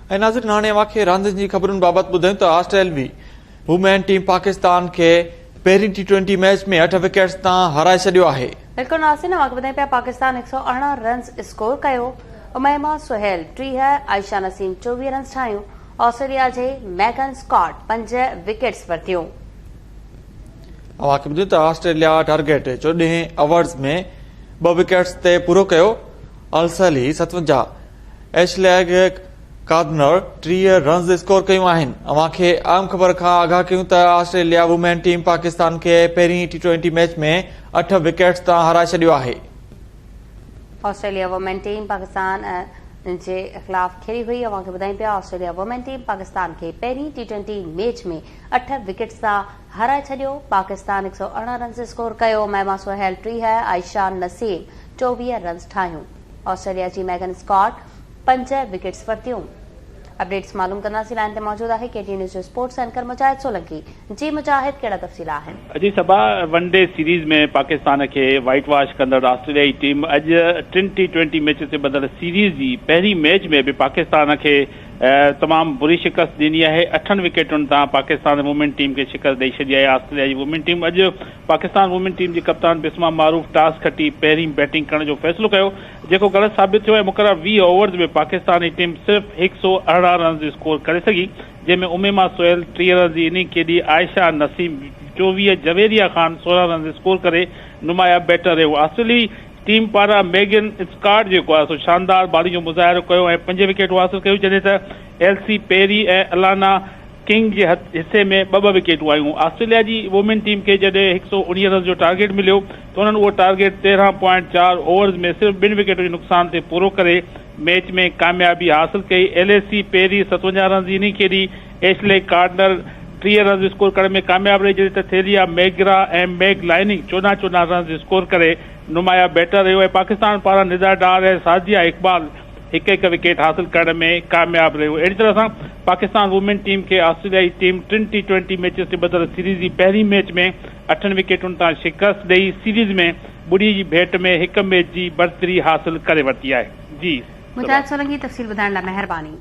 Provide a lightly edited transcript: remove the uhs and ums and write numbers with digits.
۽ ناظرين هاڻي اوهان کي راندين جي خبرن بابت ٻڌايون ته آسٽريلوي وومين ٽيم پاڪستان کي پهرين ٽي ٽوئنٽي ميچ ۾ اٺ وڪيٽس تان هارائي ڇڏيو آهي. بلڪل ناظرين اوهان کي ٻڌايون پيا پاڪستان 118 رنز اسڪور ڪيو، اميما سهيل 30، عائشه نسيم 24 رنز ٺاهيون، آسٽريليا جي ميگن اسڪاٽ پنج وڪيٽس ورتيون. اوهان کي ٻڌايون ته آسٽريليا ٽارگيٽ 14 اوورز ۾ ٻه وڪيٽس تي پورو ڪيو، السلي 57، ايشليگ ڪارنر 30 رنز اسڪور ڪيون آهن. اوهان کي اهم خبر کان آگاهه ڪيون ته آسٽريليا وومين ٽيم پاڪستان کي پهرين ٽي ٽوئنٽي ميچ ۾ اٺ وڪيٽس تان هارائي ڇڏيو آهي. آسٽريليا وومين ٽيم پاڪستان جي خلاف کيڏي هئي. اوهان کي ٻڌايون پيا آسٽريليا وومين ٽيم پاڪستان کي پهرين ٽي ٽوئنٽي ميچ ۾ اٺ وڪيٽس تان هارائي ڇڏيو. پاڪستان 118 رنز اسڪور ڪيو. ميما سهيل 30، عائشه نسيم 24 رنز ٺاهيون. آسٽريليا جي ميگن اسڪاٽ پنج وڪيٽس ورتيون. اپڊيٽس معلوم ڪنداسين لائن تي موجود آهي ڪي ٽي نيوز جو اسپورٽس اينڪر مجاهد سولنگي جي مجاهد ڪهڙا تفصيل آهن. اڄ صبا ون ڊي سيريز ۾ پاڪستان کي وائيٽ واش ڪندڙ آسٽريليائي ٽيم اڄ ٽن ٽي ٽوئنٽي ميچز تي ٻڌل سيريز جي پهرين ميچ ۾ به پاڪستان کي تمام بري شڪست ڏني آهي اٺن وڪيٽن تان پاڪستان وومين ٽيم کي شڪست ڏئي ڇڏي آهي آسٽريليا جي وومين ٽيم اڄ پاڪستان وومين ٽيم جي ڪپتان بسما معروف ٽاس کٽي پهرين بيٽنگ ڪرڻ جو فيصلو ڪيو، جيڪو غلط ثابت ٿيو ۽ مقرره 20 اوورز ۾ پاڪستاني ٽيم صرف 118 رنز اسڪور ڪري سگهي، جنهن ۾ اميما سهيل 30 رنز جي اننگ کيڏي، عائشه نسيم 24، جويريه خان 16 رنز اسڪور ڪري نمايان بيٽر رهيو. آسٽريلوي ٽيم پاران ميگن اسڪاٽ جيڪو آهي سو شاندار بالنگ جو مظاهرو ڪيو ۽ پنج وڪيٽون حاصل ڪيون، جڏهن ته ايلسي پيري ۽ الانا ڪنگ جي حصي ۾ ٻه ٻه وڪيٽون آيون. آسٽريليا جي وومين ٽيم کي جڏهن 119 رنز جو ٽارگيٽ مليو ته انهن اهو ٽارگيٽ 13.4 اوورز ۾ صرف ٻن وڪيٽن جي نقصان تي پورو ڪري ميچ ۾ ڪاميابي حاصل ڪئي. ايل اي سي پيري 57 رنز جي اننگ کيڏي. ايشلي ڪارنر 30 رنز اسڪور ڪرڻ ۾ ڪامياب رهي جڏهن ته ٿيليا ميگرا ۽ ميگ لائننگ 14 14 رنز اسڪور ڪري نمايان بيٽر رهيو ۽ پاڪستان پاران ندا ڊار ۽ سعديه اقبال هڪ هڪ وڪيٽ حاصل ڪرڻ ۾ ڪامياب رهيو. اهڙي طرح سان پاڪستان وومين ٽيم کي آسٽريليائي ٽيم ٽن ٽي ٽوئنٽي ميچز تي ٻڌل سيريز جي پهرين ميچ ۾ اٺن وڪيٽن تان شڪست ڏئي سيريز ۾ ٻڙي جي ڀيٽ ۾ هڪ ميچ جي برتري حاصل ڪري ورتي آهي. جي مجاهد سولنگي تفصيل ٻڌائڻ لاء مهرباني.